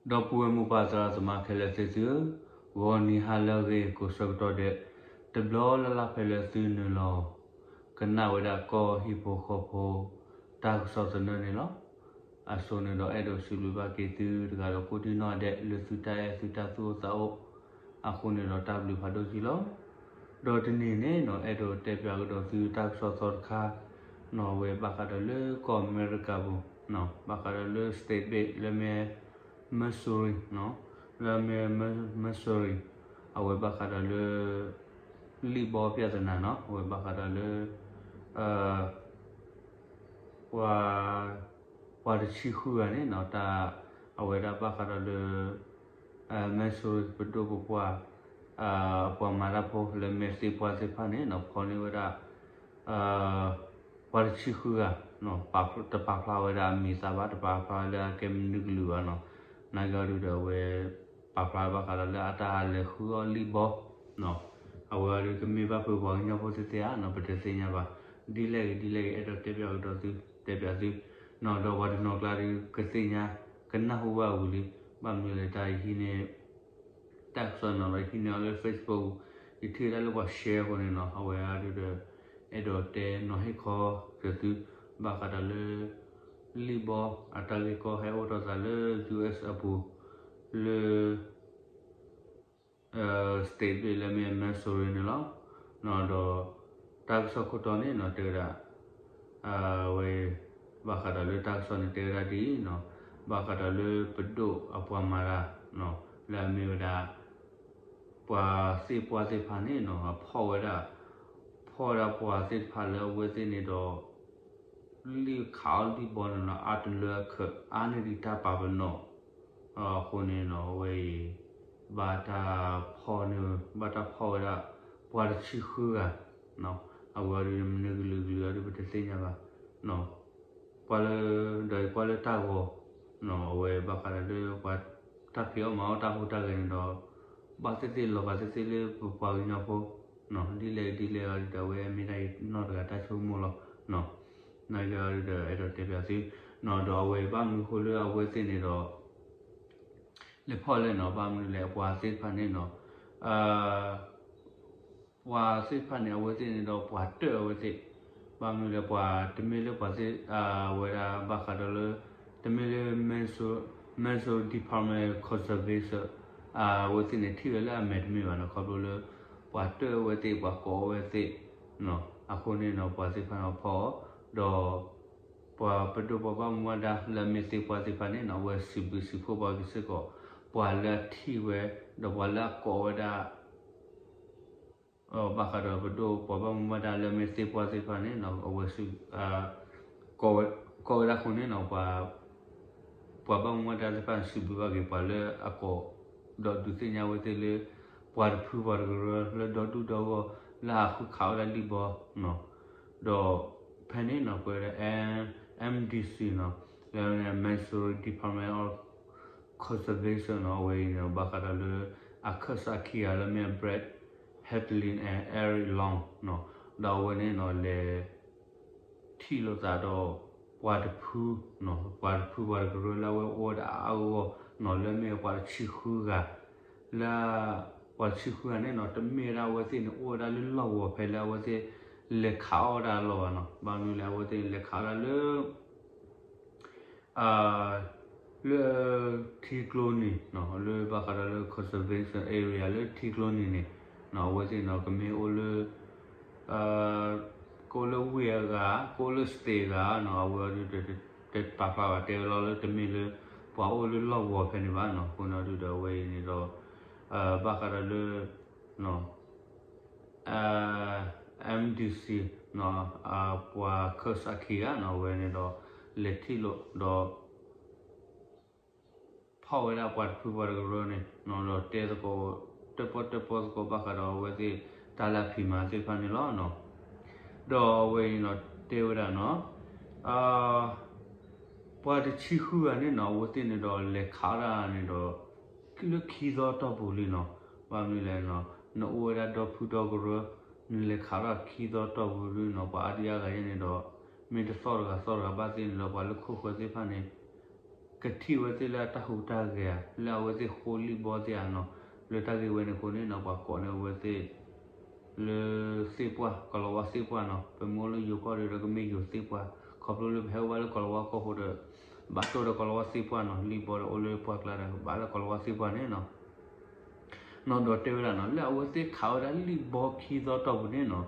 ဒီပုၢ်ဝဲၢ်မိၢ်ပၢ်သရၣ်သမါခဲလၢာ်သ့ၣ်သုဧၢ, ဂီၤနံၤဟါလၢအဂ့ၤကိးဆၢကတီၢ်ဒဲး, တဘျီလၢ်လၢ်ဖဲလၢသုနုာ်လီၤ ကနၣ်ဝဲဒၣ်ကီၢ်ဟံၣ်ဖိဃီဖိ တၢ်ကစီၣ်သနၢၣ်န့ၣ်လီၤ. အဆိန့ၣ်ဒီးအဲၣ်ဒိးစံးဘျုးဘၣ်က့ၤသုတဂၤဒီးကိးဒံနီၢ်ဒဲး လၢသုတၢ်အဲၣ်သုတၢ်သူၣ်အိၣ်သးအိၣ် အဃိန့ၣ်ဒီးတၢ်ဘျုးဖးဒိၣ်က့ၤလီၤ. ဒီးတနံၤန့ၣ်နီၤ အဲၣ်ဒိးတဲပၠးကဒီးသုတၢ်ကစီၣ်သီတခါနီၤ အဝဲဘၣ်ဃးဒီးလၢကီၢ်အမဲရကၤပူၤ, ဘၣ်ဃးဒီးလၢ state ဘ့ၣ်လၢမ့ၢ် Missouri နီၤ, လၢမ့ၢ် Missouri အဝဲဘၣ်ဃးဒီးလၢ လံာ်ဘီပျၢ်သနၤနီၤ အဝဲဘၣ်ဃးဒီးလၢ ပှၤ ပှၤတဆံဃုဂၤန့ၣ်နီၤ တၢ် အဝဲဒၣ်ဘၣ်ဃးဒီးလၢ Missouri ပဒိၣ်ပပှၢ် ပှၤမၤတၢ်ဖိလၢမဲာ်သ့ၣ်ပှၢ်သ့ၣ်တဖၣ်န့ၣ်နီၤ ဖီၣ်န့ၢ်ဝဲဒၣ် ပှၤတဆံဃုဂၤ တပာ်ဖျါဝဲဒၣ်အမံၤအသၣ်ဘၣ် တပာ်ဖျါဝဲလၢအကဲမနုၤကလုာ်ဘၣ်နီၤ, နာ်က့အီၤဒုဒီးအဝဲ ပာ်ဖျါဘၣ်ဃးဒီးလၢအတၢ်လဲၤဃုအီၣ်လံာ်ဘီ အဝဲအီၤဒုကမ့ၢ်ဘၣ်ဖုးပှၤကညီဖိသ့ၣ်သ့ၣ်ဧါနီၤ ပတသ့ၣ်ညါဘၣ်, ဒ်လဲၣ်ဂ့ၤဒ်လဲၣ်ဂ့ၤ အဲၣ်ဒိးတဲပၠးကဒီးသု တဲပၠးသုနီၤ ဒီးပှၤတနီၤကျါဒုကသ့ၣ်ညါ ကနၢ်ဟူဘၣ်ဝံၤလံ, ဘၣ်မနုၤလဲၣ်တၢ်ယဟံးန့ၢ် တၢ်ကစီၣ်နီၤဒီးဟံးန့ၢ်အီၤလၢ Facebook ယထံၣ်ဝဲဒၣ်လၢပှၤ share အဃိန့ၣ်နီၤ အဝဲအီၤဒုဒီး အဲၣ်ဒိးတဲနီၤဟ့ၣ်ခီက့ၤသု ဘၣ်ဃးဒီးလၢ လံာ်ဘီ အတၢ်ဂ့ၢ်ကီဟဲအိၣ်ထီၣ်သးလၢ US အပူၤ လၢ state ဘ့ၣ်လၢမ့ၢ် Missouri န့ၣ်လီၤ. ဒီးတၢ်ကစီၣ်ခိၣ်တီန့ၣ်နီၤ တဲဝဲဒၣ် ဝဲ ဘၣ်ဃးဒီးလၢတၢ်ကစီၣ်န့ၣ်တဲဝဲဒၣ်ဒ်အံၤနီၤ, ဘၣ်ဃးဒီးလၢပဒိၣ်အပှၤမၤတၢ် လၢအမ့ၢ်ဝဲဒၣ် ပှၤသ့ၣ်ပှၢ်သ့ၣ်တဖၣ်န့ၣ်နီၤ အဖီၣ်ဝဲဒၣ် ဖီၣ်ဝဲဒၣ်ပှၤသ့ၣ်တဖၣ်လၢအဝဲသ့ၣ်န့ၣ်ဒီး လံာ်ခးအီၣ်လံာ်ဘီန့ၣ်နီၤ အါတလၢအခၢး အါန့ၢ်ဒံးတၢ်ပာ်ပနီၣ် အဃိန့ၣ်နီၤ အဝဲအံၤ ဘၣ်တၢ်ဖီၣ်န့ၢ် ဘၣ်တၢ်ဖီၣ်ဝဲဒၣ် ပှၤတဆံဃုဂၤ အဝဲအီၤဒုမနုၤကလုာ်ကလုာ်အီၤဒုပတသ့ၣ်ညါဘၣ် ပှၤလၢ ဒီးပှၤလၢတၢ်ဂီၤ အဝဲဘၣ်ဃးဒီးလၢပှၤတၢ်ဖံးအီၣ်မၤအီၣ်တၢ်ဟူးတၢ်ဂဲၤန့ၣ်ဒီး ဘၣ်သ့ၣ်သ့ၣ်လီၤဂာ်သ့ၣ်သ့ၣ်လၢပပှၤကညီဖိ ဒ်လဲၣ်ဒ်လဲၣ်အီၤဒုဒီး အဝဲမ့ၢ်ဒၣ်အံၤနီၢ်တဂၤတၢ်ဆိကမိၣ်လီၤ. နာ်က့အီၤဒုဒီး အဲၣ်ဒိးတဲပၠးသု ဒီးအဝဲဘၣ်မနုၤဃိလၢအဝဲသ့ၣ်န့ၣ်ဒီး လဲၤဖီၣ်လဲၣ်နီၤ ဘၣ်မနုၤလဲၣ် ပှၤသ့ၣ်တဖၣ်န့ၣ်နီၤ ပှၤသ့ၣ်တဖၣ်န့ၣ် အဝဲသ့ၣ်န့ၣ်ဒီးပှၤတၢၢ်အဝဲသ့ၣ်, ဘၣ်မနုၤလဲၣ် ပှၤတမ့ၢ်လၢပှၤသ့ၣ် အဝဲဒၣ်ဘၣ်ဃးဒီးလၢ တမ့ၢ်လၢ Minnesota Department of Conservation အဝဲသ့ၣ်န့ၣ် ထံၣ်ဝဲလၢအမဲာ်တမ့ၢ်ဘၣ်နီၤ ခီဖျိလၢ ပှၤတၢၢ်အဝဲသ့ၣ် ပှၤကိးအဝဲသ့ၣ် အဃိန့ၣ်နီၤ ပှၤသ့ၣ်တဖၣ်န့ၣ်ဖီၣ်အီၤ ဒီး ပှၤပဒိၣ်ပှၤဘၣ်မူဘၣ်ဒါလၢအမ့ၢ်သ့ၣ်ပှၢ်သ့ၣ်တဖၣ်န့ၣ်နီၤ အဝဲစံးဘျုးစံးဖှိၣ်ပှၤက့ၤစ့ၢ်ကီး ပှၤလၢအထံၣ်ဝဲ ဒီးပှၤလၢအကိးဝဲဒၣ် ဘၣ်ဃးဒီးပဒိၣ်ပှၤဘၣ်မူဘၣ်ဒါလၢအမ့ၢ်သ့ၣ်ပှၢ်သ့ၣ်တဖၣ်န့ၣ်နီၤ အဝဲ ကိးဝဲဒၣ်အဃိန့ၣ်နီၤ ပှၤဘၣ်မူဘၣ်ဒါသ့ၣ်တဖၣ်န့ၣ် စံးဘျုးဘၣ်က့ၤပှၤလၢအကိး ဒီးဒုးသ့ၣ်ညါဝဲသ့ၣ်လၢ ပှၤတဖုပှၤတကရၢလၢဒီဒူၣ်ဒီဂီၢ် လၢအဃုခးဝဲဒၣ်လံာ်ဘီနီၤ ဒီးဖဲန့ၣ်နီၤ ပဝဲဒၣ် M D C နီၤ လၢ Missouri Department of Conservation နီၤ အဝဲအံၤန့ၣ် ဘၣ်ဃးဒီးလၢ အခၢၣ်စးခံဂၤလၢမ့ၢ် Brad Hatley and Eric Long နီၤ ဒီးအဝဲန့ၣ်နီၤ လဲၤ ထံၣ်လိာ်သးဒီး ပှၤတဖု ပှၤတဖုပှၤတကရၢလၢအဝဲအိၣ်ဝဲဒၣ်အါအါဂီၢ်ဂီၢ်နီၤ လၢမ့ၢ်ပှၤတဆံဃုဂၤ လၢ ပှၤတဆံဃုဂၤန့ၣ်နီၤ တမ့ၢ်ဝဲဒၣ်အဝဲသ့ၣ်န့ၣ် အိၣ်ဝဲဒၣ်လၢလီၢ်ကဝီၤဖဲလၢအဝဲသ့ၣ် လဲၤခးအီၣ်ဝဲဒၣ်အလီၢ်ဘၣ်နီၤ ဘၣ်မနုၤလဲၣ် အဝဲသ့ၣ်န့ၣ် လဲၤခးဝဲဒၣ်လၢ လၢ ထံကျိနံၤ လၢဘၣ်ဃးဒီးလၢ conservation area လၢထံကျိနံၤန့ၣ် အဝဲသ့ၣ်န့ၣ် ကမ့ၢ်အိၣ်လၢ ကအိၣ်လၢဝ့ၢ်အဂၤ ကအိၣ်လၢ state အဂၤနီၤ အဝဲအီၤဒု တပာ်ဖျါဘၣ် တဲဝဲလီၤလၢတမ့ၢ်လၢ ပှၤအိၣ်လၢလီၢ်ကဝီၤဖဲန့ၣ်ဘၣ်နီၤ အဃိန့ၣ်ဒုဒီးအဝဲအံၤန့ၣ်ဒီး ဘၣ်ဃးဒီးလၢ M D C ပှၤခၢၣ်စးခံဂၤနီၤ အဝဲန့ၣ်ဒီး လဲၤထံၣ်လိာ်ဒီး ဖီၣ်ဝဲဒၣ်ပှၤတဖုပှၤတကရၢန့ၣ်နီၤ ဒီးတဲသကိး တၢၣ်ပီၣ်တၢၣ်ပီသကိးဘၣ်ဃးဒီးအဝဲသ့ၣ် တၢ်လၢအဖံးမၤသ့ၣ်တဖၣ်န့ၣ်လီၤနီၤ ဒီးအဝဲအံၤနီၤ တဲဝဲဒၣ်နီၤ ပှၤတဆံဃုဂၤန့ၣ်နီၤ အဝဲသ့ၣ်န့ၣ်ဒီး လဲၤခးဒၣ်န့ၣ်ဒီး လၢခံသီအတီၢ်ပူၤလံနီၤ ဘၣ်မနုၤလဲၣ်နီၤ နအိၣ်ဝဲဒၣ်ဒီဖုဒီကရၢ နလဲၤခးဒၣ်ခံသီအတီၢ်ပူၤလံနီၤ ပှၤအါဒံအါဂၤယဲန့ၣ်ဒီး မ့ၢ်တသီၣ်တဂၤသီၣ်တဂၤဘၣ်သ့ၣ်န့ၣ်ဒီး ပှၤလၢခိၣ်ဃၢၤသ့ၣ်တဖၣ်န့ၣ် ကထံၣ်ဝဲသ့ၣ်လၢအတၢ်ဟူးတၢ်ဂဲၤဧါ လၢအဝဲသ့ၣ်ဃိလံၣ်ဘီသ့ၣ်ဧါနီၤ. လၢတၢ်ဂ့ၢ်ဝဲန့ၣ်အဃိန့ၣ်နီၤ ပှၤကိးန့ၢ်အဝဲသ့ၣ် လၢသ့ၣ်ပှၢ် ကီၤလၤဝါသ့ၣ်ပှၢ်နီၤ. ပမ့ၢ်အိၣ်လၢယိၤကီၢ်ဒီး ကမ့ၢ်ယိၤသ့ၣ်ပှၢ်, ခီဖျိလၢပဟဲအိၣ်ဘၣ်လၢကီၤလၤဝါကီၢ်ဖိဒီး ဘၣ်တိၢ်ဒီးကီၤလၤဝါသ့ၣ်ပှၢ်နီၤ. လံၣ်ဘီဒီးအိၣ်လၢပှၢ်ကျါဒီး ဘၣ်လၢကီၤလၤဝါသ့ၣ်ပှၢ်န့ၣ်နီၤ. နီၤဒီးတဲဝဲဒၣ်နီၤ လၢအဝဲသ့ၣ်ခးဝဲဒၣ်လံၣ်ဘီခံသီတီၢ်ပူၤန့ၣ်နီၤ,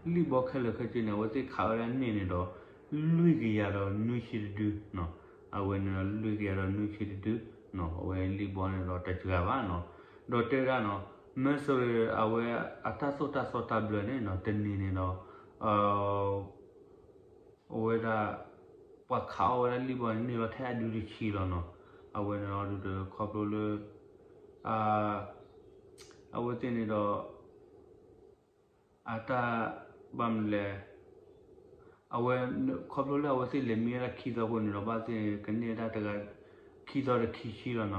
လံၣ်ဘီခဲလၢာ်ခဲဆ့န့ၣ် အဝဲသ့ၣ်ခးဝဲဒၣ်န့ၢ်န့ၣ်ဒီး လွံၢ်ကယၤဒီးနွံဆံတဒုနီၤ. အဝဲန့ၣ်ဒီးလွံၢ်ကယၤဒီးနွံဆံတဒုနီၤ, အဝဲလံၣ်ဘီန့ၣ်ဒီးတစှၤဘၣ်နီၤ. ဒီးတဲဝဲဒၣ်နီၤ မ့ၢ်စရ့ အဝဲအတၢ်သိၣ်တၢ်သီတၢ်ဘျၢန့ၣ်နီၤ တနံၤန့ၣ်ဒီး အဝဲဒၣ် ပှၤခးအီၣ်ဝဲဒၣ်လံၣ်ဘီန့ၣ် န့ၢ်လီၤထဲအဒုတဆံလီၤနီၤ. အဝဲန့ၣ်ဒီးဒုးဒီးခီဖျိလၢ အဝဲသ့ၣ်န့ၣ်ဒီး အတၢ် ဘၣ်မနုၤလဲၣ် အဝဲ ခီဖျိလၢအဝဲသ့ၣ်လဲၤမံဝဲဒၣ်ခံသီအဃိန့ၣ်ဒီး ဘၣ်သ့ၣ်ကန့ၢ်ဝဲဒၣ်တဂၤ ခံသီဒီးခံဆံလီၤနီၤ.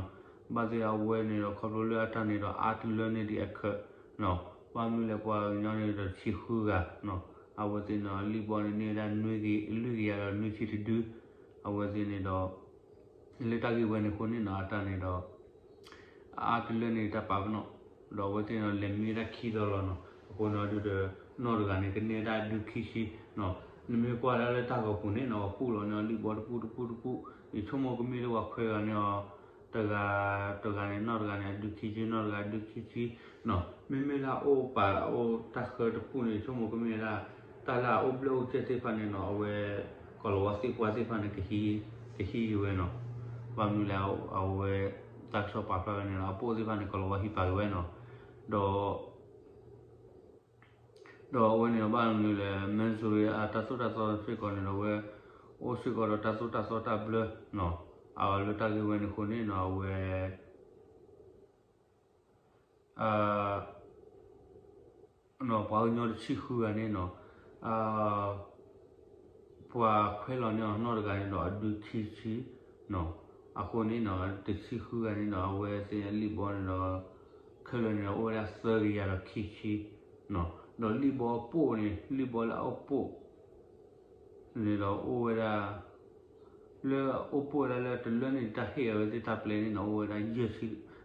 ဘၣ်သ့ၣ်အဝဲန့ၣ်ဒီးခီဖျိလၢအတၢ်န့ၣ်ဒီးအါတလၢန့ၢ်ဒံးအခၢးနီၤ. ဘၣ်မနုၤလဲၣ် ပှၤကညီန့ၣ်ဒီးတဆံဃုဂၤနီၤ. အဝဲသ့ၣ်န့ၣ်လံၣ်ဘီန့ၣ်န့ၢ်ဝဲဒၣ်လွံၢ်ကယၤဒီးနွံဆံတဒု. အဝဲသ့ၣ်န့ၣ်ဒီး လၢတၢ်ဂ့ၢ်ဝဲန့ၣ်အဃိန့ၣ်နီၤ အတၢ်န့ၣ်ဒီး အါတလၢန့ၣ်တၢ်ပာ်ပနီၣ်, ဒီးအဝဲသ့ၣ်န့ၣ်လဲၤမံဝဲဒၣ်ခံသီလီၤနီၤ. အဃိန့ၣ်ဒုးဒီး နီၢ်တဂၤန့ၣ် ကန့ၢ်ဝဲဒၣ်အဒုခံဆံနီၤ. နမ့ၢ်ကွၢ်ဒၣ်လၢတၢ်ဂီၤပူၤန့ၣ်နီၤ ပူၣ်လီၤန့ၢ်လံၣ်ဘီတပူၣ်တပူၣ်တပူၣ်, ယဆိကမိၣ်ကမ့ၢ်လၢပှၤခွဲးဂၤန့ၣ်အီၤ တဂၤ တဂၤန့ၣ် နီၢ်တဂၤန့ၣ် အဒုခံဆံ နီၢ်တဂၤဒုခံဆံနီၤ. မ့မ့ၢ်လၢအအိၣ်ပာ်အိၣ်တၢ်ဃၢတပူၣ်န့ၣ် ယဆိကမိၣ်ကမ့ၢ်ဝဲဒၣ် တၢ်လၢအအိၣ်ဘျဲၣ်အိၣ်စဲၣ်သ့ၣ်တဖၣ်န့ၣ်နီၤ အဝဲ ကီၤလၤဝါသ့ၣ်ပှၢ်သ့ၣ်တဖၣ်န့ၣ် ကဟံးက့ၤဝဲနီၤ. ဘၣ်မနုၤလဲၣ် အဝဲ တၢ်ကစီၣ်ပာ်ဖျါဝဲန့ၣ်နီၤ အပိၣ်သ့ၣ်တဖၣ်န့ၣ် ကီၤလၤဝါဟံးပာ်က့ၤဝဲနီၤ. ဒီး ဒီးအဝဲန့ၣ်ဒီးဘၣ်မနုၤလဲၣ် မ့ၢ်စရ့ အတၢ်သိၣ်တၢ်သီစ့ၢ်ကီးန့ၣ်ဒီး အဝဲ အိၣ်စ့ၢ်ကီးဒီးတၢ်သိၣ်တၢ်သီတၢ်ဘျၢနီၤ. အလၢတၢ်ဂ့ၢ်ဝဲန့ၣ်အဃိန့ၣ်နီၤ အဝဲ ပှၤကညီတဆံဃုဂၤန့ၣ်နီၤ ပှၤခွဲးလီၤန့ၢ်အီၤနီၢ်တဂၤန့ၣ်ဒီးအဒုခံဆံနီၤ. အဃိန့ၣ်နီၤ တဆံဃုဂၤန့ၣ်ဒီး အဝဲသ့ၣ်လံၣ်ဘီန့ၣ်ဒီး ခဲလၢာ်န့ၣ်ဒီးအိၣ်ဝဲဒၣ်သၢကယၤဒီးခံဆံနီၤ. ဒီးလံၣ်ဘီအပိၣ်န့ၣ် လံၣ်ဘီလၢအအိၣ်ပိၣ် န့ၣ်ဒီးအိၣ်ဝဲဒၣ် လၢအအိၣ်ပိၣ်ဝဲဒၣ်လၢတလၢန့ၣ် တၢ်ဟ့ၣ်အဝဲသ့ၣ်တၢ်ပျဲန့ၣ်နီၤ အိၣ်ဝဲဒၣ်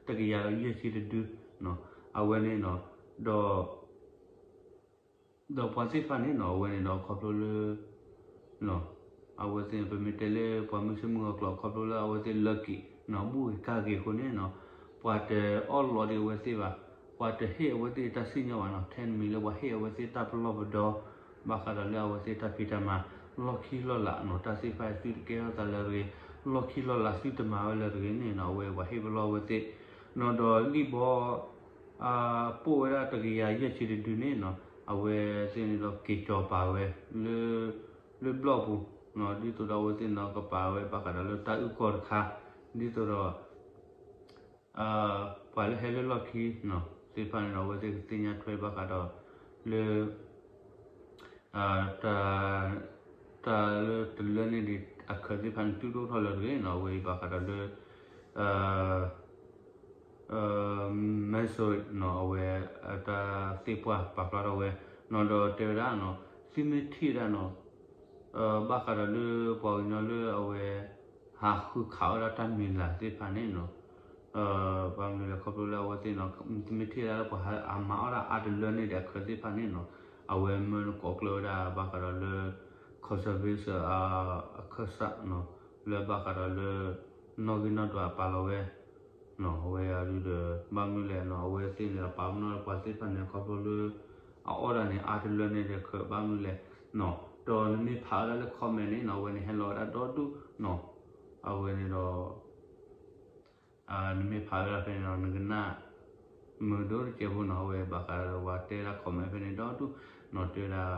တကယၤဒီးယဲၢ်ဆံတဒုနီၤ. အဝဲန့ၣ်နီၤ ဒီး ဒီးပှၤသ့ၣ်တဖၣ်န့ၣ်နီၤ အဝဲန့ၣ်ဒီးခီဖျိလၢ အဝဲသ့ၣ်န့ၣ် ပမ့ၢ်တဲလၢပှၤမုၢ်ဆ့ၣ်မုၢ်ဂီၤကျိာ် ခီဖျိလၢအဝဲသ့ၣ်လၢက့ၤနီၤ ဘူၣ်ဂ့ၤကၢ်ဂ့ၤအဃိန့ၣ်နီၤ ပှၤတအီၣ်လီၤဒံးအဝဲသ့ၣ်ဘၣ်, ပှၤတဟ့ၣ်အဝဲသ့ၣ်တၢ်စံၣ်ညီၣ်ဘၣ်နီၤ. ထဲတမံၤလၢပှၤဟ့ၣ်အဝဲသ့ၣ်တၢ်ပလီၢ်ပဒီ ဘၣ်ဃးဒီးလၢအဝဲသ့ၣ်တၢ်ဖံးတၢ်မၤ လီၢ်ခံလီၢ်လးနီၤ တၢ်သ့ၣ်တဖၣ်သုတကဲထီၣ်သးလၢတဂ့ၤ, လီၢ်ခံလီၢ်လးသုတမၤဝဲလၢတဂ့ၤန့ၣ်နီၤ အဝဲပှၤဟ့ၣ်ပလီၢ်အဝဲသ့ၣ်နီၤ ဒီးလံၣ်ဘီ ပိၣ်ဝဲဒၣ်တကယၤယဲၢ်ဆံတဒုန့ၣ်နီၤ အဝဲသ့ၣ်န့ၣ်ဒီးက့ၤကၠီၤပာ်ဝဲ လၢ လၢဘျီၣ်ပူၤနီၤ ဒ်သိးဒီးအဝဲသ့ၣ်န့ၣ်ဒီးကပာ်ဝဲဘၣ်ဃးဒီးလၢတၢ်အုၣ်ကီၢ်တခါ ဒ်သိးဒီး ပှၤလၢဟဲလၢလီၢ်ခံနီၤ သ့ၣ်တဖၣ်န့ၣ်ဒီး အဝဲသ့ၣ်ကသ့ၣ်ညါထွဲဘၣ်ဃးဒီးလၢ တၢ် တၢ်လၢတလၢန့ၣ်ဒံး အခၢးသ့ၣ်တဖၣ်န့ၣ် တူၢ်ဒိၣ်ထီၣ်လၢတဂ့ၤနီၤ အဝဲအံၤဘၣ်ဃးဒီးလၢ မဲစိနီၤ အဝဲ အတၢ်သ့ၣ်ပှၢ်ပာ်ဖျါထီၣ်ဝဲနီၤ ဒီးတဲဝဲဒၣ်နီၤ သုမ့ၢ်ထံၣ်ဝဲဒၣ်နီၤ ဘၣ်ဃးဒီးလၢပှၤကညီလၢအဝဲ ဟးဃုခးဝဲဒၣ်တၢ်မံၤလၢ်သ့ၣ်တဖၣ်န့ၣ်နီၤ ဘၣ်မနုၤလဲၣ် ခီဖျိလၢအဝဲသ့ၣ်နီၤ သုမ့ၢ်ထံၣ်ဝဲဒၣ်လၢပှၤအမၤအီၣ်ဒၣ်အါတလၢန့ၣ်ဒီးအခၢးသ့ၣ်တဖၣ်န့ၣ်နီၤ အဝဲမၢနကိးကျၢၢ်ဝဲဒၣ်ဘၣ်ဃးဒီးလၢ conservation အခၢၣ်စးနီၤ လၢဘၣ်ဃးဒီးလၢ နီၣ်ဂံၢ်နီၣ်ဒွးပာ်လီၤဝဲ နီၤ အဝဲအံၤဒီး ဘၣ်မနုၤလဲၣ်နီၤ အဝဲသ့ၣ်န့ၣ်ဒီးပာ်ပနီၣ်လၢပှၤသ့ၣ်တဖၣ်န့ၣ် ခီဖျိလၢ အအီၣ်ဒၣ်န့ၣ် အါတလၢန့ၣ်ဒီးအခၢး ဘၣ်မနုၤလဲၣ် နီၤ ဒီးနမ့ၢ်ဖးဝဲဒၣ်လၢ comment န့ၣ်နီၤ အဝဲန့ၣ်ဟဲလီၤဝဲဒၣ်ဒီဒူၣ်နီၤ အဝဲန့ၣ်ဒီး နမ့ၢ်ဖးဝဲဒၣ်ဖဲန့ၣ်ဒီး နကနၣ် မုာ်ဒိၣ်တစဲးဖိနီၤ အဝဲဘၣ်ဃးဒီးပှၤတဲဒၣ် comment ဖဲန့ၣ်ဒီဒူၣ်နီၤ တဲဝဲဒၣ်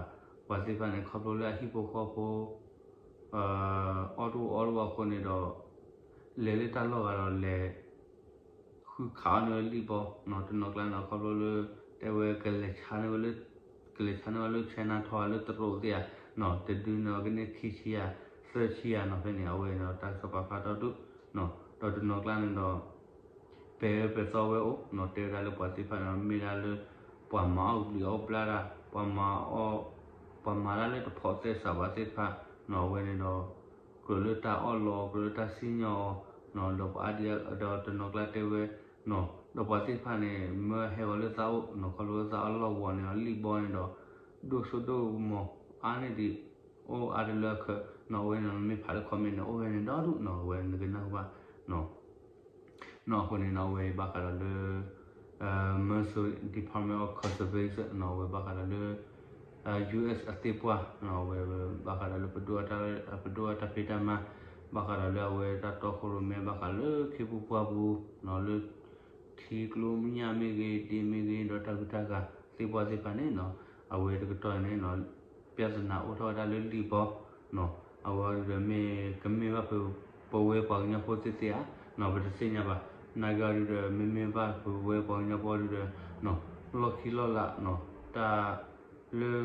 ပှၤသ့ၣ်တဖၣ်န့ၣ် ခီဖျိလၢအဟံၣ်ဖိဃီဖိ အီၣ်တအိၣ်အီတအိၣ်အဃိန့ၣ်ဒီး လဲၤလၢတၢ်လီၢ်ဂၤဒီးလဲၤ ဃုခးအီၣ်န့ၢ်ဝဲလံၣ်ဘီနီၤ တနီၤကျါန့ၣ် ခီဖျိလၢ တဲဝဲကလဲၤဆါန့ၢ်ဝဲလၢ ကလဲၤဆါန့ၢ်ဝဲလၢ China ထီၣ်လၢတရူးသ့ၣ်ဧါ နီၤ တဒုန့ၣ်ကန့ၢ်ခံဆံဧါ သၢဆံဧါနီၤ ဖဲန့ၣ် အဝဲန့ၣ်ဒီး တၢ်ကစီၣ်ပာ်ဖျါထီၣ်ဒိၣ်နီၤ ဒီးတနီၤကျါန့ၣ်ဒီး ပဲာ်ဝဲပဲာ်သီဝဲအိၣ်နီၤ တဲဝဲဒၣ်လၢပှၤသ့ၣ်တဖၣ်န့ၣ် မ့ၢ်ဒၣ်လၢ ပှၤမၤအီၣ်ကဘျံးအီၣ်ဘျါတၢ် ပှၤမၤအီၣ် ပှၤမၤတၢ်လၢတဖိးသဲစးဘၣ်သ့ၣ်တဖၣ်နီၤ အဝဲန့ၣ်ဒီး ကြၢးလၢတၢ်အီၣ်လီၤ ကြၢးလၢတၢ်စံၣ်ညီၣ်အီၤ ဒီးပှၤအါဒံအါဂၤဒီးတနီၤကျါတဲဝဲ ဒီးပှၤသ့ၣ်တဖၣ်န့ၣ် မၢဟဲဂီၤလၢသးအိၣ် ခီဖျိသးအလီၢ်ဂီၤန့ၣ် လံၣ်ဘီန့ၣ်ဒီး ဒိၣ်စိဒိၣ်ကမီၤအါန့ၢ်ဒံး အိၣ်အါတလၢအခၢးနီၤ အဝဲန့ၣ်မ့ၢ်ဖးလၢ comment န့ၣ် အိၣ်ဝဲန့ၣ်ဒီဒူၣ်နီၤ အဝဲနကနၢ်ဟူဘၣ်နီၤ နီၤအဃိန့ၣ်နီၤ အဝဲဘၣ်ဃးဒီးလၢ Missouri Department of Conservation နီၤ အဝဲဘၣ်ဃးဒီးလၢ US အသ့ၣ်ပှၢ်နီၤ အဝဲဘၣ်ဃးဒီးလၢ ပဒိၣ်အတၢ်ဖံးတၢ်မၤ ဘၣ်ဃးဒီးလၢအဝဲ တၢ်တီခိၣ်ရိၣ်မဲ ဘၣ်ဃးလၢခ့ပူၤပှၢ်ပူၤနီၤ လၢ ထံကျိမုၢ်ညၣ်မ့ၢ်ဂ့ၤ ဒ့မ့ၢ်ဂ့ၤ ဒီးတၢ်ဂုၤတၢ်ဂၤသ့ၣ်ပှၢ်သ့ၣ်တဖၣ်န့ၣ်နီၤ အဝဲတကတီၢ်န့ၣ်နီၤ ပြဿနာအိၣ်ထီၣ်ဝဲဒၣ်လၢလံၣ်ဘီနီၤ အဝဲအီၤဒုးဒီးမ့ၢ်ကမ့ၢ်ဘၣ်ဖုးပဝဲပှၤကညီဖိသ့ၣ်သ့ၣ်ဧါနီၤ ပတသ့ၣ်ညါဘၣ် နာ်က့အီၤဒုးဒီး မ့မ့ၢ်ဘၣ်ဖုးပဝဲပှၤကညီဖိဒုးဒီး လီၢ်ခံလီၢ်လးနီၤ တၢ်လၢ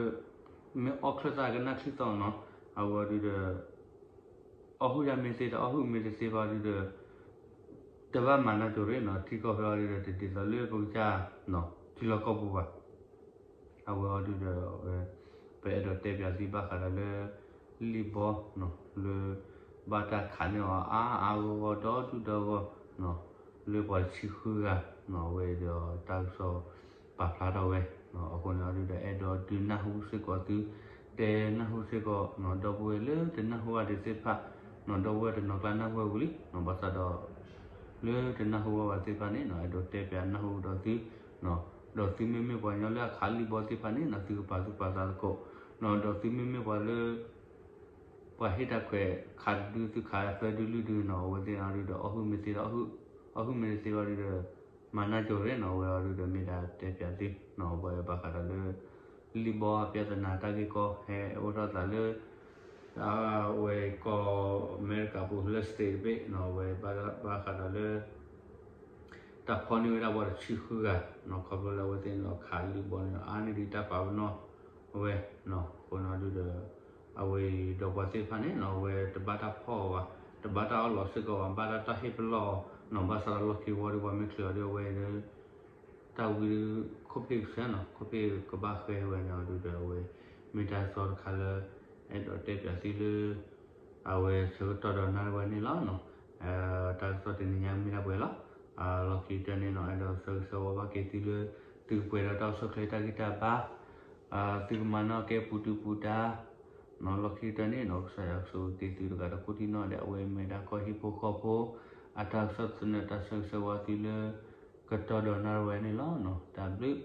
မ့ၢ်အီၣ်ချၢၣ်သၣ်ကနၣ်ချံသီနီၤ အဝဲအီၤဒုးဒီး အီၣ်ဟုၣ်ယါမ့ၢ်သ့ဒီးအီၣ်ဟုၣ်မ့ၢ်တသ့ဘၣ်ဒုးဒီး တဘၣ်မၤနၢ်ကၠိၤရ့ၣ်နီၤ ထံကီၢ်ဖဲအီၤဒုးဒီး တဒ်သိးလၢပကစၢ်နီၤ ထံလီၢ်ကီၢ်ပူၤဘၣ် အဝဲအီၤဒုးဒီး ပအဲၣ်ဒိးတဲပၠးသုဘၣ်ဃးဒီးလၢ လံၣ်ဘီနီၤ လၢ ဘၣ်တၢ်ခးန့ၢ်အီၤအါအါဂီၢ်ဂီၢ်ဒီဒူၣ်ဒီဂီၢ်နီၤ လၢပှၤတဆံဃုဂၤနီၤ အဝဲဒီးတၢ်ကစီၣ်ပာ်ဖျါထီၣ်ဝဲနီၤ အဃိန့ၣ်အီၤဒုးဒီး အဲၣ်ဒိးဒုးနၢ်ဟူစ့ၢ်ကီးသု တဲနၢ်ဟူစ့ၢ်ကီးနီၤ ဒီပုၢ်ဝဲၢ်လၢတနၢ်ဟူဘၣ်ဒံးသ့ၣ်တဖၣ်နီၤ ဒီပုၢ်ဝဲၢ်တနီၤကျါနၢ်ဟူဝဲဝံၤလံနီၤ ဘၣ်ဆၣ်ဒီး လၢတနၢ်ဟူဘၣ်ဘၣ်သ့ၣ်တဖၣ်န့ၣ်နီၤ အဲၣ်ဒိးတဲပၠးနၢ်ဟူဒီးသုနီၤ ဒီးသုမ့မ့ၢ်ပှၤကညီလၢအခးလံၣ်ဘီသ့ၣ်တဖၣ်န့ၣ်နီၤ သုကပာ်သူၣ်ပာ်သးသကိးနီၤ ဒီးသုမ့မ့ၢ်ပှၤလၢ ပှၤဟ့ၣ်တၢ်ခွဲးခးတဒု သုခးသၢဒုလွံၢ်ဒုနီၤ အဝဲသ့ၣ်န့ၣ်အီၤဒုးဒီး အီၣ်ဟုၣ်မ့ၢ်သ့ဒီး အီၣ်ဟုၣ်မ့ၢ်တသ့ဘၣ်ဒုးဒီး မၤနၢ်ကၠိၤရ့ၣ်နီၤ အဝဲအီၤဒုးဒီးမ့ၢ်ဒၣ်တဲပၠးသုနီၤ အဝဲဘၣ်ဃးဒီးလၢ လံၣ်ဘီအပြဿနာတၢ်ဂ့ၢ်ကီဟဲအိၣ်ထီၣ်သးလၢ အဝဲကီၢ်အမဲရကၤပူၤလၢ state တဘ့ၣ်နီၤ အဝဲဘၣ်ဃးဒီးလၢ တၢ်ဖီၣ်န့ၢ်ဝဲဒၣ်ပှၤတဆံဃုဂၤနီၤ ခီဖျိလၢအဝဲသ့ၣ်န့ၣ်ဒီးခးလံၣ်ဘီန့ၣ်ဒီး အါန့ၢ်ဒံးတၢ်ပာ်ပနီၣ်ဝဲနီၤ အဃိန့ၣ်အီၤဒုးဒီး အဝဲဒီးပှၤသ့ၣ်တဖၣ်န့ၣ်နီၤ အဝဲတဘၣ်တၢ်ဖီၣ်အီၤဘၣ် တဘၣ်တၢ်အီၣ်လီၤစ့ၢ်ကီးဘၣ် ဘၣ်ဒၣ်တၢ်ဟ့ၣ်ပလီၢ်အီၤနီၤ ဘၣ်ဆၣ်ဒီးလီၢ်ခံဝီဒီးပှၤမ့ၢ်ချုးအီၤဒီးအဝဲ တၢ်ဝံခိၣ်ဖ့ၣ်ကဆၢနီၤ ခိၣ်ဖ့ၣ်ကဘၣ်ဃဲဝဲန့ၣ်အီၤဒုးဒီးအဝဲ မ့ၢ်တၢ်ကစီၣ်တခါလၢ အဲၣ်ဒိးတဲပၠးသုလၢ အဝဲဆၢကတီၢ်ဒီးနၣ်ရံၣ်ဝဲန့ၣ်လီၤနီၤ တၢ်ကစီၣ်တနံၤညါမ့ၢ်ဒၣ်ပှဲၤလီၤ လီၢ်ခံကတၢၢ်န့ၣ်နီၤ အဲၣ်ဒိးဆၢဂ့ၤဆၢဝါဘၣ်က့ၤသုလၢ သုကပှဲၤဒီးတၢ်အိၣ်ဆူၣ်အိၣ်ချ့တၢ်ဂံၢ်တၢ်ဘါ သုကမၤနၢၤကဲပူၤဒုပူၤဒါ လီၢ်ခံကတၢၢ်န့ၣ်နီၤ ကစၢ်ယွၤကဆိၣ်ဂ့ၤက့ၤသုတဂၤဒီးကိးဒံနီၢ်ဒဲး အဝဲမ့ၢ်ဒၣ်ကီၢ်ဟံၣ်ဖိဃီဖိ အတၢ်ကစီၣ်သနၢၣ်တၢ်ဆၢဂ့ၤဆၢဝါသုလၢ ကတီၢ်ဒီးနၣ်ရံၣ်ဝဲန့ၣ်လီၤနီၤ တၢ်ဘျုး